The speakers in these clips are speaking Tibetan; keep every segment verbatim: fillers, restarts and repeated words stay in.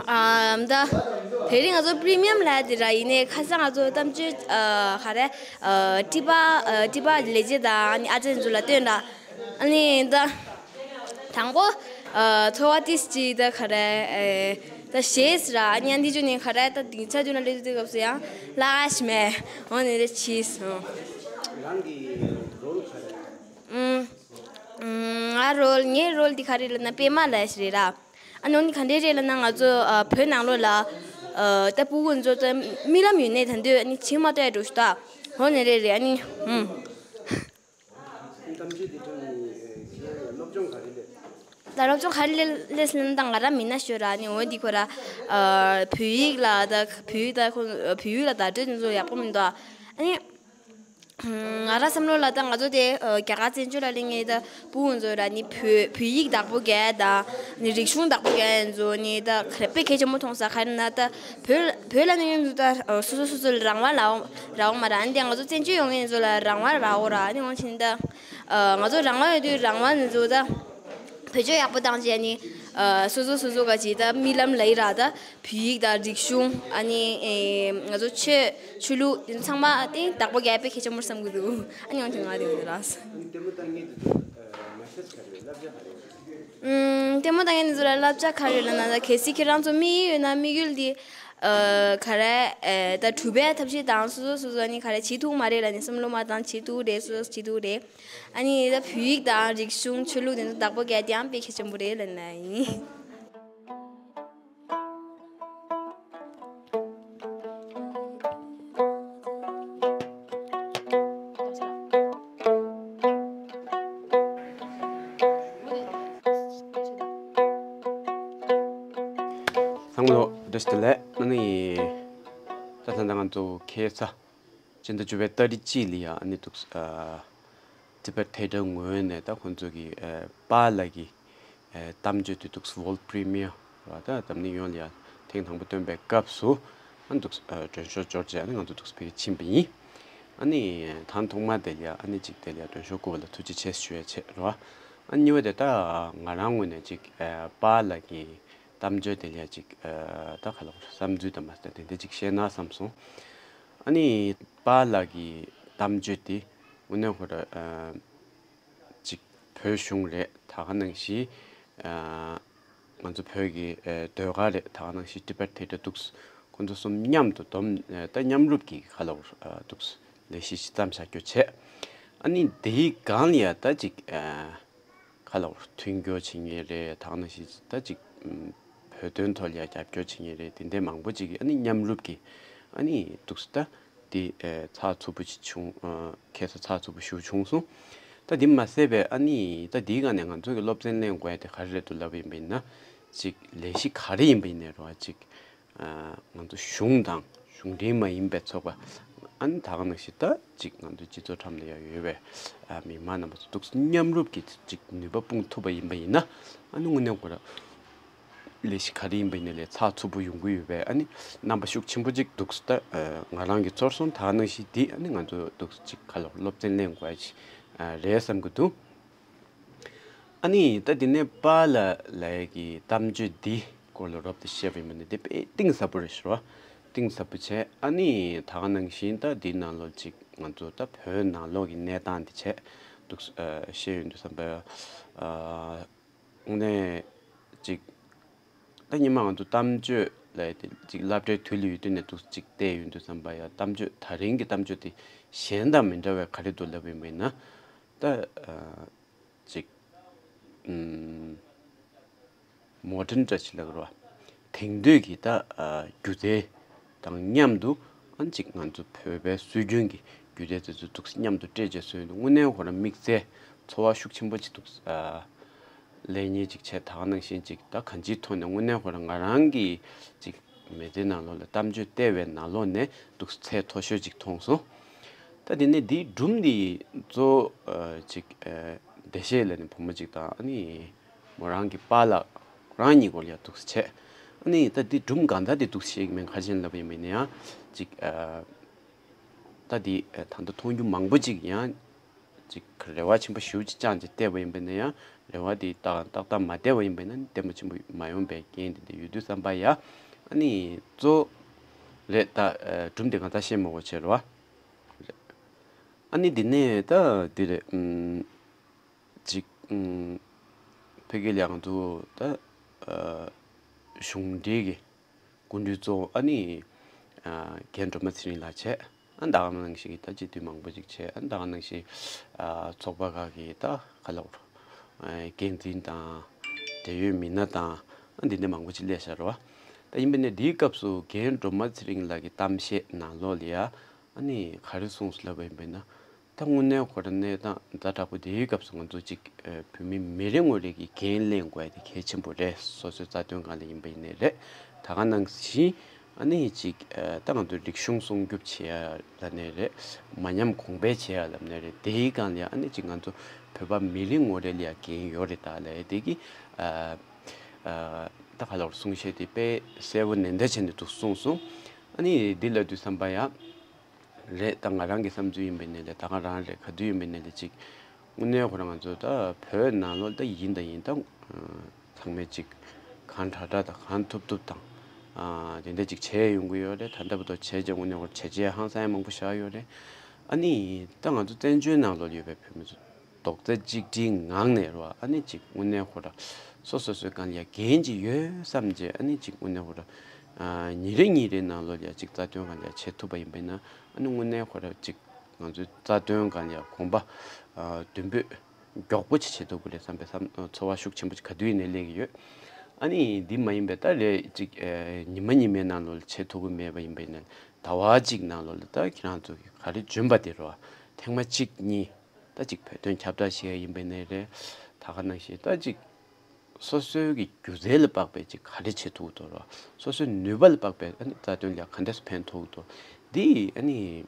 ཨམ་ད། དེ་རིང་ང་ཚོ་པི་རི་མི་ཡམ་ལབ་ཡ་དེ་ར་ཡིན་ནའི་ཁ་སང་ང་ཚོ་གཏམ་བརྗོད་ཨ་ག་རེ་ཨ་ཊི་པ་ཨ་ཊི་པ་ལས་བྱེད་དང་ཨ་ནི་ཨ་ཅེ་ཚོ་ལ་སྟོན་ར། ཨ་ནི་ད་དང་པོ་ཨ་ཚོར་བ་ཏིས་ཅི་ད་ག་རེ་ཨེ་ད་ཞེས་ར། ཨ་ནི་ཨ་འདི་ཅུ་ནི་ག་རེ་ད་དེང་ཆ་རྒྱུ་ན་ལས་དུས་དེ་སྐབས་སུ་ཡང་ལ་ཨ་ཤི་མེ་འོ་ནི་རེ་ཆིས་འོ། རང་གི་རོལ་ག་རེ། ཨུམ། ང་རོལ་ངའི་རོལ་འདི་ག་རེ་ལབ་ན་པད་མ་ལབ་ཞིག་རེད་ར། ཨ་ནི་འོ་ནི་ག་འདྲས་རེད་ལབ་ན་ང་ཚོ་ཨ་བོད་ནང་ལོགས་ལ་ཨ་ད་ཕྲུ་གུ་ཚོ་ད་རྨི་ལམ་ཡོད་ནའི་ད་འདོད་ཨ་ནི་བྱིངས་མ་གཏོགས་ཡ་འགྲོ་ཞུ་ད། འོ་ནི་རེད་རེད་ཨ་ནི་ཧུམ། གཏམ་བརྗོད་འདི་ཐོག་ནས་ཁྱེད་རང་ལ་སློབ་སྦྱོང་ག་རེ་སླེབས། ད་སློབ་སྦྱོང་ག་རེ་སླེབས་སླེབས་ཟེར་ན་ད་ང་རང་མི་སྣ་ཤོད་ར་ཨ་ནི་འོ་འདི་ཁོ་ར་ཨ་བོད་ཡིག་ལ་ད་བོད་ཡིག་ད་ཁོ་བོད་ཡིག་ལ་བརྡ་སྤྲོད་འདི་ཚོ་ཡག་པོ་མི་འདུག་ཨ་ནི། ང་རང་བསམ་བློ་ལ་ད་ང་ཚོ་དེ་རྒྱ་གར་བཙན་བྱོལ་ལ་སླེབས་མཁན་ད་ཕྲུ་གུ་ཚོ་ར་ནི་བོད་བོད་ཡིག་བདག་པོ་རྒྱག་དང་ནི་རིག་གཞུང་བདག་པོ་རྒྱག་ཡ་ཚོ་ནི་ད་ག་རེ་དཔེ་གལ་ཆེན་པོ་མཐོང་ས། ག་རེ་ན་ད་བོད་བོད་ལ་གནས་མཁན་ཚོ་ད་སོ་སོ་སོ་སོ་ལ་རང་དབང་ལ་རག་འོང་མ་ར། ཨ་ནི་དེ་ང་ཚོ་བཙན་བྱོལ་ཡོང་མཁན་ཚོ་ལ་རང་དབང་རག་འོང་ར། ཨ་ནི་འོང་ཕྱིན་ད་ང་ཚོ་རང་དབང་ཡོད་དུས་རང་དབང་ཚོ་ད་བེད་སྤྱོད་ཡག་པོ་བཏང་བྱས་ནི་སོ་སོ་སོ་སོ་ག་ཅིག་ད་རྨི་ལམ་ལ་ཡི་ར་ད། བོད་ཡིག་དང་རིག་གཞུང་ཨ་ནི་ཨེ་ང་ཚོ་ཆོས་ཆོས་ལུགས་དེ་ཚོ་ཚང་མ་དེ་བདག་པོ་རྒྱག་དཔེ་གལ་ཆེན་པོ་བསམ་གི་འདུག་ཨ་ནི་ཡང་དེ་ང་དེ་ཡོང་དུ་ལགས། ལྟད་མོ་ལྟ་མཁན་དེ་ཚོ་མ་ཤེས་ག་རེ་བསླབ་བྱ་ག་རེ་ཡོད། ལྟད་མོ་ལྟ་མཁན་དེ་ཚོ་ལ་བསླབ་བྱ་ག་རེ་ཡོད་ལབ་ན་ད་གལ་སྲིད་ཁྱེད་རང་ཚོ་དམིགས་ཡུལ་ཡོད་ན་དམིགས་ཡུལ་དེ་ཨ་ག་རེ་ཨེ་ད་གྲུབ་པའི་ཐབས་ཤེས་དང་སོ་སོ་སོ་སོ་ཨ་ནི་ག་རེ་བྱེད་ཐུབ་མ་རེད་ལབ་ནས་བསམ་བློ་མ་བཏང་། བྱེད་ཐུབ་རེད། སོ་སོ་བྱེད་ཐུབ་རེད། ཨ་ནི་ད་བོད་ཡིག་དང་རིག་གཞུང་ཆོས་ལུགས་དེ་ཚོ་བདག་པོ་རྒྱག་དེའང་དཔེ་གལ་ཆེན་པོ་རེད་ལབ་ན་ཡིན། ཚང་མ་ལ་བཀྲ་ཤིས་བདེ་ལེགས། ཨ་ནི་ད་ད་ལྟ་ང་ཚོ་ཁ་སང་སྤྱི་ཟླ་བཅུ་པའི་ཏ་རིག་གཅིག་ལ་ཡ་ཨ་ནི་འདུག་ཨ་ཊི་བེཊ་ཐེ་ཊར་ངོས་ནས་ད་ཁོང་ཚོ་གི་ཨ་པཱ་ལགས་ཀྱི་ཨ་གཏམ་བརྗོད་དེ་འདུག་ཝོལཌ་པི་རི་མི་ཡར་ར་ད་འཛམ་གླིང་ཡོངས་ལ་ཡ་ཐེངས་དང་པོ་སྟོན་པའི་སྐབས་སུ་ཨ་ནི་འདུག་ཨ་མགྲོན་ཤོག་འབྱོར་བྱས་ཨ་ནི་ང་ཚོ་འདུག་ཕ་གིར་ཕྱིན་པ་ཡིན། ཨ་ནི་ད་ཐོག་མ་དེ་ལ་ཡ་ཨ་ནི་གཅིག་དེ་ལ་ཡ་མགྲོན་ཤོག་བསྐུར་བ་ལ་ཐུགས་རྗེ་ཆེ་ཞུ་ཡ་བྱས་ར། ཨ་ནི་གཉིས་པ་དེ་ད་ང་རང་ངོས་ནས་གཅིག་ཨ་པཱ་ལགས་ཀྱི་གཏམ་བརྗོད་དེ་ལ་ཡ་གཅིག་ཨ་ད་ག་ལ་བསམ་ཚུལ་དང་མ་ཟད་དེ་འདྲ་གཅིག་བཤད་ན་བསམ་སོང་། ཨ་ནི་པཱ་ལགས་ཀྱི་གཏམ་བརྗོད་དེ་དངོས་གནས་ཁོ་ར་ཨ་ཅིག་བོད་གཞུང་རེད། ད་ག་ནང་བཞིན་ཨ་ང་ཚོ་བོད་ཀྱི་ཨ་ཟློས་གར་རེད། ད་ག་ནང་བཞིན་ཊི་བེཊ་ཐེ་ཊར་འདུག་ཁོ་ཚོ་གསུམ་མཉམ་དུ་བསྡོམས་ཨ་ད་མཉམ་རུབ་ཀྱི་ག་ལ་བར་ཨ་འདུག་ལས་གཞི་ཞིག་བརྩམས་བཞག་རྒྱུ་བྱས། ཨ་ནི་དེའི་སྒང་ལ་ཡ་ད་ཅིག་ཨ་ག་ལ་བར་མཐུན་འགྱུར་བྱེད་མཁན་རེད། ད་ག་ནང་བཞིན་ད་ཅིག་ཨམ་བོད་དོན་ཐོག་ལ་ཡ་རྒྱབ་སྐྱོར་བྱེད་མཁན་རེད། དེ་འདྲའི་མང་པོ་ཅིག་གིས་ཨ་ནི་མཉམ་རུབ་ཀྱིས་ཨ་ནི་འདུག་སེ་ད་དེ་ཨེ་ཚགས་ཚུད་པོ་ཅིག་བྱུང་། ཨ་ཁ་སང་ཚགས་ཚུད་པོ་ཞིག་བྱུང་སོང་། ད་དེ་མ་ཟད་པའི་ཨ་ནི་ད་དེའི་སྒང་ནས་ང་ཚོ་གི་སློབ་ཚན་གླེང་དགོས་ཡ་དེ་ག་རེ་རེད་འདུག་ལབ་པ་ཡིན་པ་ཡིན་ན། ཅིག་ལས་གཞི་ག་རེ་ཡིན་པ་ཡིན་ནའི་རེད་བ། ཅིག་ཨ་ང་ཚོ་གཞུང་དང་གཞུང་འབྲེལ་མ་ཡིན་པའི་ཚོགས་པ། ཨ་ནི་ད་ག་ནང་བཞིན་ད་ཅིག་ང་ཚོ་སྤྱི་ཚོགས་ཁྲོད་ལ་ཡང་ཡོད་པའི་ཨ་མི་མང་རྣམ་པ་ཚོ་འདུག་སེ་མཉམ་རུབ་ཀྱིས་ཅིག་ནུས་པ་སྤུངས་ཐུབ་པ་ཡིན་པ་ཡིན་ན། ཨ་ནི་དངོས་གནས་ཁོ་རང་ལས་གཞི་ག་རེ་ཡིན་པ་ཡིན་ནའི་ལས་ཚགས་ཚུད་པོ་ཡོང་གི་ཡོད་པས། ཨ་ནི་རྣམ་པ་ཤུགས་ཆེན་པོ་ཅིག་འདུག་སེ་ད་ཨ་ང་རང་གིས་ཚོར་སོང་། ད་ག་ནང་བཞིན་འདི་ཨ་ནི་ང་ཚོ་འདུག་སེ་ཅིག་ག་ལ་སློབ་ཚན་གླེང་དགོས་ཡ་ཅིག་ཨ་རེད་བསམ་གྱི་འདུག་ཨ་ནི་ད་དེ་ནས་པཱ་ལགས་ལགས་ཀྱི་གཏམ་བརྗོད་འདི་སྐོར་ལ་རོབ་ཏུ་བཤད་པ་ཡིན་པ་ནི་དེ་དཔེ་གཏིང་ཟབ་པོ་རེད་ཤག་ར། གཏིང་ཟབ་པོ་བྱས། ཨ་ནི་ད་ག་ནང་བཞིན་ད་འདི་ནང་ལོགས་ཅིག་ང་ཚོ་ད་བོད་ནང་ལོགས་ཀྱི་གནས་སྟངས་འདི་བྱས་འདུག་ཨ་བཤད་ཡོང་དུས་ཙམ་པ་ཨ་དངོས་གནས་ཅིག་ད་སྔོན་མ་ང་ཚོ་གཏམ་བརྗོད་ལབ་ཡ་དེ་ཅིག་སློབ་གྲྭའི་དུས་ལ་ཡོད་དུས་ནས་འདུག་ཅིག་བལྟས་ཡོང་དུས་ཙམ་པ་ཡ་གཏམ་བརྗོད་ད་རིང་གི་གཏམ་བརྗོད་དེ་གཞན་དང་མི་འདྲ་བའི་ག་རེ་འདུག་ལབ་པ་ཡིན་པ་ཡིན་ན། ད་ཨ་ཅིག་ཨམ་མོ་ཌན་ཊ་ཆི་ལབ་དགོས་རེད་བ། དེང་དུས་ཀྱི་ད་ཨ་སྒྱུ་རྩལ་དང་མཉམ་དུ་ཨ་ཅིག་ང་ཚོ་བོད་པའི་སྲོལ་རྒྱུན་གྱི་སྒྱུ་རྩལ་དེ་ཚོ་འདུག་སེ་མཉམ་དུ་སྤྲད་བྱས་བཟོས་ཡོང་དུས་དངོས་གནས་ཁོ་རང་དམིགས་བསལ་ཚོར་བ་ཤུགས་ཆེན་པོ་ཅིག་འདུག་ཨ་ལེན་མཁན་ཅིག་བྱས། ད་ག་ནང་བཞིན་ཅིག་ད་གང་ཅིའི་ཐོག་ནས་དངོས་གནས་ཁོ་རང་ང་རང་གི་ཅིག་མི་ཚེ་ནང་ལོགས་ལ་གཏམ་བརྗོད་བལྟས་པའི་ནང་ལོགས་ནས་འདུག་སེ་ཚད་མཐོ་ཤོས་ཅིག་མཐོང་སོང་། ད་དེ་ནས་འདིའི་སྒྲུང་འདི་གཙོ་བོ་ཨ་ཅིག་ཨ་བདེ་གཤེགས་ལབ་ནས་བུ་མོ་ཅིག་དང་ཨ་ནི་མོ་རང་གི་པཱ་ལགས་རང་གཉིས་སྐོར་ལ་ཡ་འདུག་སེ་བྱས། ཨ་ནི་ད་འདི་སྒྲུང་གང་ལྟར་འདི་འདུག་སེ་བཤད་ཀྱི་མིན། ག་རེ་བྱས་ནས་ལབ་པ་ཡིན་པ་ཡིན་ན་ཡང་ཅིག་ཨ་ད་འདི་ཨ་ད་ལྟ་མཐོང་རྒྱུ་མང་པོ་ཅིག་ཡང་ ཅིག་རེ་བ་ཆེན་པོ་ཞེ་པོ་ཅིག་བཅངས་ཏེ་བལྟས་པ་ཡིན་པ་ན་ཡང་རེ་བ་དེ་ཏག་ཏག་ཏག་མ་བལྟས་པ་ཡིན་པ་ན་བརྟན་པོ་ཆེན་པོ་མ་ཡོང་པའི་རྐྱེན་དེ་འདྲ་ཡོད་དུས་ཙམ་པ་ཡ། ཨ་ནི་གཙོ་རེད་ད། ཨ་སྒྲུང་དེ་གང་ལྟར་བཤད་མ་དགོས་བྱས་རེད་བ། ཨ་ནི་འདི་ནས་ད་འདི་རེད། ཨམ། ཅིག་ཨམ། ཕ་གི་ལ་ང་ཚོ་ད་ཨ་གཞུང་འབྲེལ་གྱི་སྐུ་མགྲོན་གཙོ་བོ་ཨ་ནི་ཨ་རྒན་སྒྲོལ་མ་ཚེ་རིང་ལགས་བྱས། ཨ་ད་ག་ནང་བཞིན་གྱི་ད་སྤྱི་འཐུས་མང་པོ་ཅིག་བྱས། ཨ་ད་ག་ནང་བཞིན་ཨ་ཚོགས་པ་ཁག་གི་ད་ག་ལབ་དགོས་རེད། ཨ་འགན་འཛིན་དང་འབྲེལ་ཡོད་མི་སྣ་དང་ཨ་འདི་འདྲ་མང་པོ་ཅིག་སླེབས་ཤག་རེད་བ། ད་ཡིན་པ་ནས་འདིའི་སྐབས་སུ་རྒན་སྒྲོལ་མ་ཚེ་རིང་ལགས་ཀྱི་གཏམ་བཤད་ནང་ལོགས་ལ་ཡ། ཨ་ནི་ག་རེ་གསུངས་སོང་ལབ་པ་ཡིན་པས་ན། ད་དངོས་གནས་ཁོ་རང་གནས་སྟངས་ཛ་དྲག་པོ་དེའི་སྐབས་སུ་ང་ཚོ་གཅིག་ཨ་བོད་མི་མི་རེ་ངོ་རེ་གིས་འགན་ལེན་དགོས་ཡ་དེ་གལ་ཆེན་པོ་རེད། སོ་སོའི་རྩ་དོན་སྒང་ལ་ཡིན་པ་ཡིན་ནའི་རེད། ད་ག་ནང་བཞིན་ཨ་ནི་གཅིག་ཨ་ད་ང་ཚོ་རིག་གཞུང་སྲུང་སྐྱོབ་བྱེད་ཡ་ལབ་ནའི་རེད། མ་ཉམས་གོང་འཕེལ་བྱེད་ཡ་ལབ་ནའི་རེད། དེའི་སྒང་ལ་ཡ་ཨ་ནི་གཅིག་ང་ཚོ་བོད་པ་མི་རེ་ངོ་རེ་ལ་ཡ་འགན་ཡོད་རེད་ད་ལབ་ཡ་དེ་གི་ཨ་ཨ་ད་ག་ལབ་དགོས་རེད། གསུང་བཤད་དེ་དཔེ་གསལ་པོ་ནན་ཏན་བྱས་ནས་འདུག་གསུངས་སོང་། ཨ་ནི་འདི་ལབ་དུས་ཙམ་པ་ཡ། རེད། ད་ང་རང་གི་བསམ་ཚུལ་ཡིན་པ་ཡིན་ནའི་ལས། ད་ག་རང་རེད། ག་དུས་ཡིན་པ་ཡིན་ནའི་ལས་ཅིག་དངོས་གནས་ཁོ་རང་ང་ཚོ་ད་བོད་ནང་ལོགས་ད་ཡིན་ད་ཡིན་ད། ཨ་ཚང་མས་ཅིག་གང་དྲག་དྲག་དང་གང་ཐུབ་ཐུབ་དང་། ཨ་དེ་འདྲ་ཅིག་བྱས་ཡོང་གི་ཡོད་རེད། ད་ལྟ་བར་དུ་བྱས་རྗེས་དངོས་གནས་ཁོ་བྱས་རྗེས་ཧང་སང་ཡ་མང་པོ་བཞག་ཡོད་རེད། ཨ་ནི་ད་ང་ཚོ་བཙན་བྱོལ་ནང་ལོགས་ཡོད་པའི་བོད་མི་ཚོ་རྡོག་རྩ་གཅིག་སྒྲིལ་ངང་ནས་རོ། ཨ་ནི་ཅིག་དངོས་གནས་ཁོ་ར་སོ་སོ་སོའི་སྒང་ལ་ཡ་འགན་ཅིག་ཡོད་བསམ་རྗེས། ཨ་ནི་ཅིག་དངོས་གནས་ཁོ་ར་ཨ་ཉིན་རེ་ཉིན་རེའི་ནང་ལོགས་ལ་ཡ་ཅིག་རྩ་དོན་སྒང་ལ་ཡ་བྱེད་ཐུབ་པ་ཡིན་པས་ན། ཨ་ནི་དངོས་གནས་ཁོ་ར་ཅིག་ང་ཚོའི་རྩ་དོན་སྒང་ལ་ཡ་གོམ་པ་ཨ་མདུན་སྤོས་མགྱོགས་པོ་ཅིག་བྱེད་ཐུབ་ཀྱི་རེད་བསམ་པའི་བསམ་ཚོར་བ་ཤུགས་ཆེན་པོ་ཅིག་ག་དུས་ཡིན་ནའི་སླེབས་ཀྱི་ཡོད། ཨ་ནི་འདི་མ་ཡིན་པའི་ད་རེས་ཅིག་ཨ་ཉི་མ་ཉི་མའི་ནང་ལོགས་ལ་བྱེད་ཐུབ་ཀྱི་མེད་པ་ཡིན་པས་ན། ཟླ་བ་གཅིག་ནང་ལོགས་ལ་ད་ཁྱེད་རང་ཚོ་གི་ག་རེ་འཇོན་པ་དེ་རོ། ཐེངས་མ་གཅིག་གཉིས། ད་ཅིག་བོད་དོན་ཁྱབ་བསྒྲགས་བྱེད་ཡ་ཡིན་པ་ཡིན་ནའི་རེད། ད་ག་ནང་བཞིན་ད་ཅིག་སོ་སོའི་གི་སྒྱུ་རྩལ་ལ་དཔག་པའི་ཅིག་ག་རེ་བྱེད་ཐུབ་ཀྱི་འདུག་རོ། སོ་སོའི་ནུས་པ་ལ་དཔག་པའི་ཨ་ནི་རྩ་དོན་ལ་ག་འདྲས་སེ་ཕན་ཐོགས་ཀྱི་འདུག་འདི་ཨ་ནི་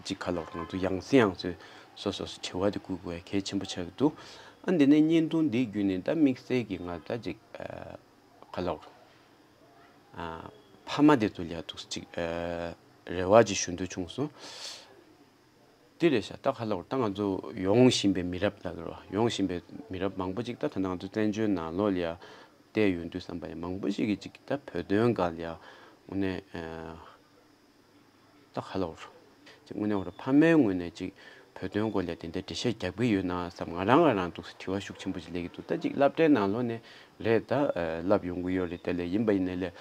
ཅིག་ག་ལབ་དགོས་རེད། ང་ཚོ་ཡང་སེ་ཡང་སེ་སོ་སོ་སོ་དྲི་བ་དེ་བསྐུལ་དགོས་ཡ་གལ་ཆེན་པོ་ཆགས་ཀྱི་འདུག་ཨ་འདི་ནས་བརྙན་ཐུང་འདིའི་བརྒྱུད་ནས་ད་དམིགས་བསལ་གྱི་ང་ད་ཅིག་ཨ་ག་ལབ་དགོས་རེད། ཨ་ཕ་མ་དེ་ཚོ་ལ་ཡ་འདུག་སེ་ཅིག་ཨ་རེ་བ་ཅིག་ཞུ་འདོད་བྱུང་སོང་། དེ་རེད་ཤག་ད་ག་ལབ་དགོས་རེད། ད་ང་ཚོ་ཡོང་བཞིན་པའི་མི་རབས་ལ་རོ། ཡོང་བཞིན་པའི་མི་རབས་མང་པོ་ཅིག་ད་ད་ང་ཚོ་བཙན་བྱོལ་ནང་ལོགས་ལ་ཡ་བལྟས་ཡོང་དུས་ཙམ་པ་ཡ་མང་པོ་ཞིག་གིས་ཅིག་ད་བོད་དོན་སྒང་ལ་ཡ་དངོས་གནས་ཨ་ད་ག་ལབ་དགོས་རེད། ཅིག་དངོས་གནས་ཁོ་རང་ཕ་མའི་ངོས་ནས་ཅིག་བོད་དོན་སྐོར་ལ་དེ་འདྲའི་འགྲེལ་བཤད་རྒྱག་གི་ཡོད་ན་བསམ། ང་རང་ང་རང་འདུག་སེ་དྲི་བ་ཤུགས་ཆེན་པོ་ཅིག་སླེབས་ཀྱི་འདུག་ད་ཅིག་སློབ་གྲྭའི་ནང་ལོགས་ནས་རེད་ད་ཨ་བསླབ་ཡོང་གི་ཡོད་རེད། དེ་ལས་ཡིན་པ་ཡིན་ནའི་ལས།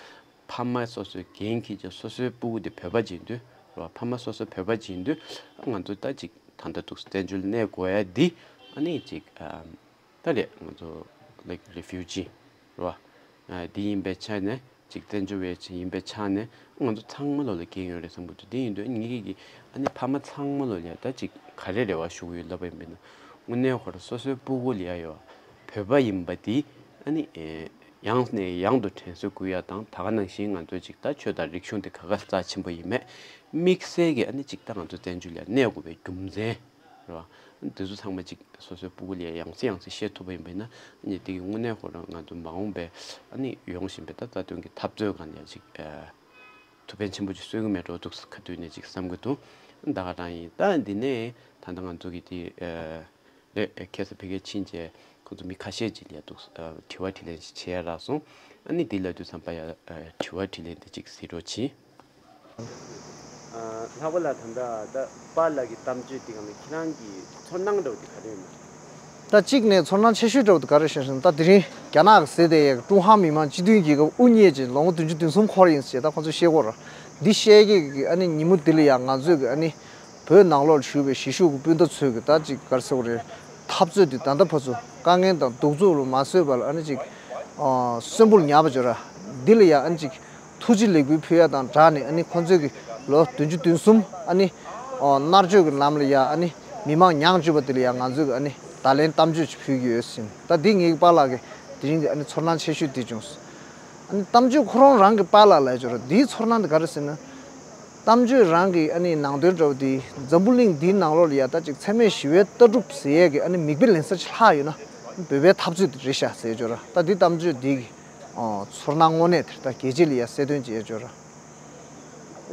ཕ་མ་སོ་སོའི་འགན་འཁྱེར་བྱས་སོ་སོའི་སྤུ་གུ་དེ་བོད་པ་ཅིག་ཡིན་དུས་རེད་བ། ཕ་མ་སོ་སོ་བོད་པ་ཅིག་ཡིན་དུས་ང་ཚོ་ད་ཅིག་ད་ལྟ་འདུག་བཙན་བྱོལ་གནས་དགོས་ཡ་འདི་ཨ་ནི་ཅིག་ཨ་ད་རེད། ང་ཚོ་like refugee རེད་བ། ཨ་འདི་ཡིན་པའི་ཆ་ནས་ཅིག་བཙན་བྱོལ་བའི་ཡིན་པའི་ཆ་ནས་ང་ཚོ་ཚང་མ་ལོ་ལ་འགན་ཡོད་རེད་བསམ་གྱི་འདུག་འདི་ཡིན་དུས་ངེད་ཀྱིས་ཨ་ནི་ཕ་མ་ཚང་མ་ལོ་ལ་ད་ཅིག་ག་རེ་རེ་བ་ཞུ་གི་ཡོད་ལབ་པ་ཡིན་པས་ན། དངོས་གནས་ཁོ་རང་སོ་སོའི་སྤུ་གུ་ལ་ཡ་ཡོད་བོད་པ་ཡིན་པ་འདི་ཨ་ནི་ཨེ་ཡང་ནས་ཡང་དུ་དྲན་གསོ་དགོས་ཡ་དང་། ད་ག་ནང་བཞིན་ང་ཚོས་ཅིག་ད་ཆོས་དང་རིག་གཞུང་དེ་ག་ག་རྩ་ཆེན་པོ་ཡིན་མེད་དམིགས་བསལ་གྱི་ཨ་ནི་ཅིག་ད་ང་ཚོ་བཙན་བྱོལ་ལ་གནས་དགོས་པའི་རྒྱུ་མཚན་རེད་བ། ཨ་ནི་དེ་ཚོ་ཚང་མ་ཅིག་སོ་སོའི་སྤུ་གུ་ལ་ཡང་སེ་ཡང་སེ་བཤད་ཐུབ་པ་ཡིན་པས་ན། ཨ་ནི་དེ་གི་དངོས་གནས་ཁོ་རང་ང་ཚོ་མ་འོངས་པའི་ཨ་ནི་ཡོང་བཞིན་པའི་ད་རྩ་དོན་གྱི་འཐབ་རྩོད་སྒང་ལ་ཡང་ཅིག་ཨ་ཐུགས་ཕན་ཆེན་པོ་ཅིག་གསོས་ཀྱི་མེད་འགྲོ་འདུག་ཁ་ཐུག་ནས་ཅིག་བསམ་གྱི་འདུག་ད་ག་རང་ཡིན། ད་འདི་ནས་ད་ལྟ་ང་ཚོ་གི་དེ་ཨ་རེད། ཁ་སང་ཕ་གིར་ཕྱིན་བྱས་ཁོང་ཚོ་མི་ཁ་ཤས་ཅིག་ལ་འདུག་ཨ་དྲི་བ་དྲིས་ལན་ཞིག་བྱེད་ཡ་རག་སོང་། ཨ་ནི་དེ་ལབ་དུས་ཙམ་པ་ཡ་ཨ་དྲི་བ་དྲིས་ལན་དེ་ཅིག་གཟིགས་རོགས་གྱིས། ཨ་ལྷག་པ་ལ་ད་ལྟ་ད་པཱ་ལགས་ཀྱི་གཏམ་བརྗོད་དེ་ག་ནས་ཁྱེད་རང་གི་ཚོར་སྣང་འདྲ་བོ་དེ་ག་རེ་ཡོད་ན། ད་གཅིག་ནས་ཚོར་སྣང་ཆེ་ཤོས་འདྲ་བོ་དེ་ག་རེ་ཤེས་ཤེས་ན། ད་དེ་རིང་རྒྱ་ནག་གི་ཟེར་དེ་ཡ་ཀྲུང་ཧྭ་མི་དམངས་སྤྱི་མཐུན་རྒྱལ་ཁབ་དབུ་བརྙེས་ཅིང་ལོ་ངོ་བདུན་ཅུ་དོན་གསུམ་འཁོར་ཡིན་ཟེར་ད་ཁོང་ཚོས་བཤད་ཀྱི་ཡོད་རེད། འདི་བཤད་ཀྱི་གི་ཨ་ནི་ཉིན་མོ་འདི་ལ་ཡ་ང་ཚོས་གི་ཨ་ནི་བོད་ནང་ལོགས་ལ་བཞུགས་པའི་གཞིས་བཞུགས་ཀྱི་སྤུན་ཟླ་ཚོས་གི་ད་ཅིག་ག་རེ་ཟེར་དགོས་རེད། འཐབ་རྩོད་འདི་ད་ལྟ་བར་དུ་དཀའ་ངལ་དང་གདུག་རྩུབ་ལ་མ་བཟོད་པ་ལ་ཨ་ནི་ཅིག་ཨ་གསོན་པོར་ཉར་བ་བྱོས་ར། འདི་ལ་ཡ་ཨ་ནི་ཅིག་ཐུགས་རྗེ་ལེགས་འབུལ་ཕུལ་ཡ་དང་སྦྲགས་ནས་ཨ་ནི་ཁོང་ཚོས་ཀྱི་ལོ་བདུན་ཅུ་དོན་གསུམ་ཨ་ནི་ཨ་མནར་གཅོད་ཀྱི་ལམ་ལ་ཡ་ཨ་ནི་མི་མང་མྱངས་བཅུག་པ་དེ་ལ་ཡ་ང་ཚོས་ཀྱི་ཨ་ནི་བརྡ་ལན་གཏམ་བརྗོད་ཅིག་ཕུལ་གྱི་ཡོད་ཟེར། ད་འདི་ངེད་ཀྱི་པཱ་ལགས་ཀྱི་དེ་རིང་གི་ཨ་ནི་ཚོར་སྣང་ཆེ་ཤོས་འདི་བྱུང་སོང་། ཨ་ནི་གཏམ་བརྗོད་ཁོ་རང་རང་གི་པཱ་ལགས་ལབ་ཡ་བྱོས་ར། འདིའི་ཚོར་སྣང་འདི་ག་རེ་ཟེར་ན། གཏམ་བརྗོད་རང་གི་ཨ་ནི་ནང་དོན་འདྲ་བོ་འདི་འཛམ་བུ་གླིང་འདིའི་ནང་ལོགས་ལ་ཡ་ད་ཅིག་འཚེ་མེད་ཞི་བའི་ལྟ་གྲུབ་ཟེར་ཡས་ཀྱི་ཨ་ནི་མིག་དཔེ་ལེན་ས་ཅིག་ལྷག་ཡོད་ན་བོད་པའི་འཐབ་རྩོད་འདི་རེད་ཤག་ཟེར་བྱོས་ར། ད་འདི་གཏམ་བརྗོད་འདི་གི་ཨ་ཚོར་སྣང་དངོས་གནས་དེ་ད་རྒྱལ་སྤྱི་ལ་ཡ་གསལ་སྟོན་བྱེད་ཡས་བྱོས་ར།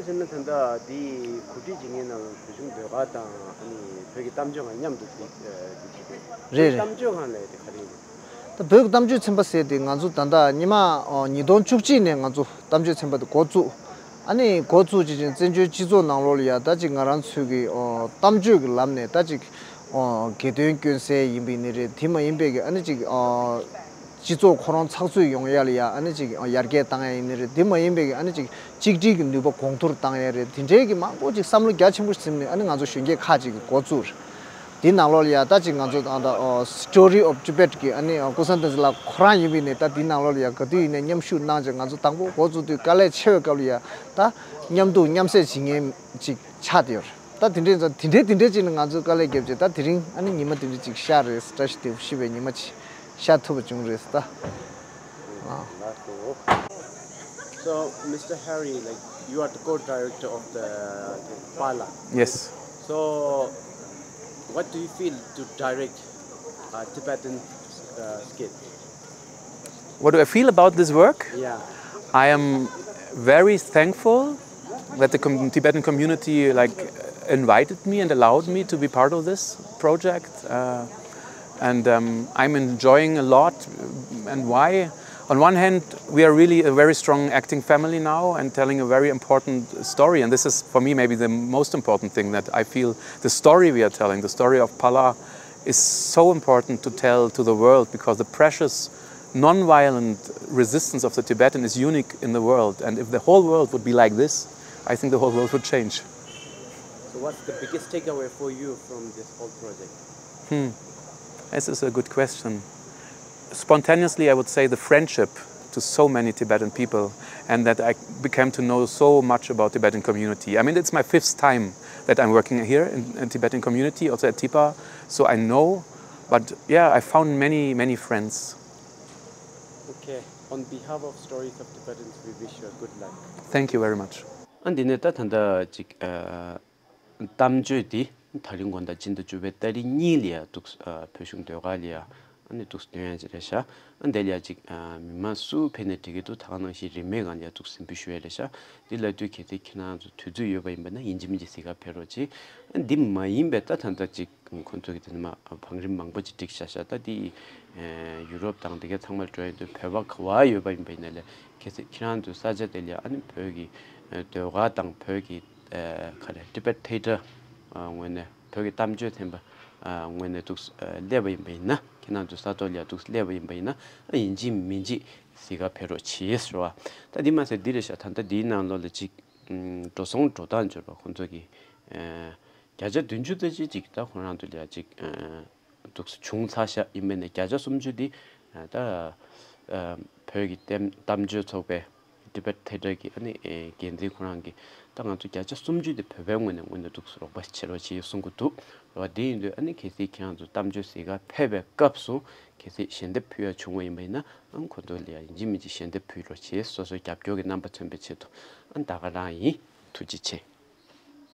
ཟེར་ན་ད་ལྟ་འདི་གོ་སྒྲིག་བྱེད་མཁན་ནང་བོད་གཞུང་ཟློས་གར་དང་ཨ་ནི་བོད་ཀྱི་གཏམ་བརྗོད་ཁང་མཉམ་དུ་འདི་འདི་བྱེད་པས། རེད་རེད། གཏམ་བརྗོད་ཁང་ལས་དེ་ག་རེ་ཡིན། ད་བོད་ཀྱི་གཏམ་བརྗོད་ཚན་པ་ཟེར་དེ་ང་ཚོ་ད་ལྟ་ཉི་མ་ཉིས་སྟོང་བཅུ་གཅིག་ནས་ང་ཚོ་གཏམ་བརྗོད་ཚན་པ་དེ་འགོ་བཙུགས། ཨ་ནི་འགོ་བཙུགས་ཅིག་ཅིང་བཙན་བྱོལ་སྤྱི་ཚོགས་ནང་ལོགས་ལ་ཡ་ད་ཅིག་ང་རང་ཚོའི་གི་གཏམ་བརྗོད་ཀྱི་ལམ་ནས་ད་ཅིག་དགེ་འདུན་སྐྱོན་སེལ་ཡིན་པའི་ནི་རེད། དེ་མ་ཡིན་པའི་གི་ཨ་ནི་ཅིག་སྤྱི་ཚོགས་ཁོ་རང་ཚགས་ཚུད་ཡོང་ཡ་ལ་ཡ་ཨ་ནི་ཅིག་ཡར་རྒྱས་བཏང་ཡ་ཡིན་ནི་རེད། དེ་མ་ཡིན་པའི་གི་ཨ་ནི་ཅིག་གཅིག་སྒྲིལ་གྱི་ནུས་པ་གོང་མཐོར་བཏང་ཡ་རེད། དེ་འདྲའི་གི་མང་པོ་ཅིག་བསམ་བློ་རྒྱ་ཆེན་པོ་ཟིན་ནས་ཨ་ནི་ང་ཚོ་གཞོན་སྐྱེས་ཁག་ཅིག་གི་འགོ་བཙུགས་རེད། དེའི་ནང་ལོགས་ལ་ཡ་ད་ཅིག་ང་ཚོ་ད་ད་Story of Tibet གི་ཨ་ནི་ཀུན་བཟང་བསྟན་འཛིན་ལགས་ཁོ་རང་ཡིན་པའི་ནས་ད་དེའི་ནང་ལོགས་ལ་ཡ་ག་དུས་ཡིན་ནས་མཉམ་ཞུགས་གནང་ཅིག་ང་ཚོ་དང་པོ་འགོ་བཙུགས་དུས་དཀའ་ལས་ཆེ་བའི་སྐབས་ལ་ཡ་ད་མཉམ་འདུག་མཉམ་བསྲེས་བྱེད་མཁན་ཅིག་ཆགས་བསྡད་ཡོད་རེད། ད་དེ་འདྲའི་ཚོ་དེ་འདྲའི་དེ་འདྲའི་ཅིག་ནི་ང་ཚོས་དཀའ་ལས་བརྒྱབ་བྱས་ད་དེ་རིང་ཨ་ནི་ཉི་མ་དེ་འདྲའི་ཅིག་ཤར་རེད། བཀྲ་ཤིས་བདེ་པོ་ཤི་བའི་ཉི་མ་ཅིག་ཤར་ཐུབ་པ་བྱུང་རེད་ད། ཨ། So, Mister Harry, like, you are the co-director of the, the Pala. Yes. So, what do you feel to direct a Tibetan uh, skit? What do I feel about this work? Yeah. I am very thankful that the com- Tibetan community, like, invited me and allowed me to be part of this project. Uh, and um, I'm enjoying a lot. And why? On one hand, we are really a very strong acting family now and telling a very important story. And this is, for me, maybe the most important thing, that I feel the story we are telling, the story of Pala, is so important to tell to the world, because the precious non-violent resistance of the Tibetan is unique in the world. And if the whole world would be like this, I think the whole world would change. So what's the biggest takeaway for you from this whole project? Hmm. This is a good question. Spontaneously, I would say the friendship to so many Tibetan people, and that I became to know so much about Tibetan community. I mean, it's my fifth time that I'm working here in, in Tibetan community, also at TIPA, so I know. But yeah, I found many, many friends. Okay. On behalf of Stories of Tibetans, we wish you a good luck. Thank you very much. ཨ་འདི་ནས་ད་ད་ལྟ་ཅིག་ཨ། གཏམ་བརྗོད་འདི་ད་རིང་དགོང་དག་སྤྱི་ཟླ་བཅུ་པའི་ཏ་རིག་གཉིས་ལ་ཡ་འདུག་ཨ། བོད་གཞུང་ཟློས་གར་ལ་ཡ་ཨ་ནི་འདུག་སྟོན་ཡ་ཅིག་རེད་ཤག་ཨ་འདི་ལ་ཡ་ཅིག་ཨ། མི་མང་སུ་ཕེབས་ནས་འགྲིག་གི་འདུག་ད་ག་ནང་བཞིན་རིན་མེད་སྒང་ལ་ཡ་འདུག་གཟིམ་འབུལ་ཞུ་ཡ་རེད་ཤག་འདི་ལ་དུས་གལ་སྲིད་ཁྱེད་རང་ཚོ་དུས་ཚོད་ཡོད་པ་ཡིན་པ་ན་ཡིན་གཅིག་མིན་གཅིག་གཟིགས་གར་ཕེབས་རོགས་གྱིས། ཨ་འདི་མ་ཡིན་པའི་ད་ད་ལྟ་ཅིག་ཁོང་ཚོ་གི་དེ་ནས་མ་བང་རིམ་མང་པོ་ཅིག་བསྒྲིགས་བཞག་ཤག་ད་འདི་ཡུ་རོབ་དང་འདི་གའི་ཚང་མར་འགྲོ་ཡ་འདུག་བོད་པ་ག་བ་ཡོད་པ་ཡིན་པ་ཡིན་ན་ལས་གལ་སྲིད་ཁྱེད་རང་ཚོའི་ས་ཆ་དེ་ལ་ཡ་ཨ་ནི་བོད་ཀྱི་ཟློས་གར་དང་བོད་ཀྱི་ཨ། ག་རེ། Tibet Theatre ངོས་ནས་བོད་ཀྱི་གཏམ་བརྗོད་ཚན་པ་ངོས་ནས་འདུག་སླེབས་པ་ཡིན་པ་ཡིན་ན། ཁྱེད་རང་ཚོའི་ས་ཐོག་ལ་འདུག་སླེབས་པ་ཡིན་པ་ཡིན་ན་ཡིན་གཅིག་མིན་གཅིག་གཟིགས་གར་ཕེབས་རོགས་གྱིས་ཟེར་བ། ད་འདི་མ་ཟད་འདི་རེད་ཤག་ད་ལྟ་འདིའི་ནང་ལོགས་ལ་ཅིག་འགྲོ་སོང་འགྲོ་སྟངས་བརྗོད་པ་ཁོང་ཚོ་གི་བརྒྱ་ཆ་བདུན་ཅུ་ཙམ་ཅིག་ཅིག་ད་ཁོང་རང་ཚོ་ལ་ཅིག་འདུག་སེ་བྱུང་ཚར་ཤག་ཡིན་པས་ན་བརྒྱ་ཆ་སུམ་ཅུ་འདི་ད་བོད་ཀྱི་གཏམ་གཏམ་བརྗོད་ཚོགས་པའི་Tibet Theatre གི་ཨ་ནི་འགན་འཛིན་ཁོ་རང་གིས་ད་ང་ཚོ་བརྒྱ་ཆ་སུམ་ཅུ་འདི་བོད་པའི་ངོས་ནས་ངོས་ནས་འདུག་སེ་རོགས་པ་བྱེད་རོགས་བྱེད་ཡོད་གསུང་གི་འདུག་རེད་བ། དེ་ཡིན་དུས་ཨ་ནི་གལ་སྲིད་ཁྱེད་རང་ཚོ་གཏམ་བརྗོད་གཟིགས་གར་ཕེབས་པའི་སྐབས་སུ་གལ་སྲིད་ཞལ་འདེབས་ཕུལ་ཡ་བྱུང་བ་ཡིན་པ་ཡིན་ན་ཨ་ཁོ་ཚོ་ལ་ཡ་ཡིན་གཅིག་མིན་གཅིག་ཞལ་འདེབས་ཕུལ་རོགས་བྱེད། སོ་སོའི་རྒྱབ་སྐྱོར་གྱི་རྣམ་པ་མཚོན་པའི་ཆེད་དུ་ཨ་ད་ག་རང་ཡིན། ཐུགས་རྗེ་ཆེ།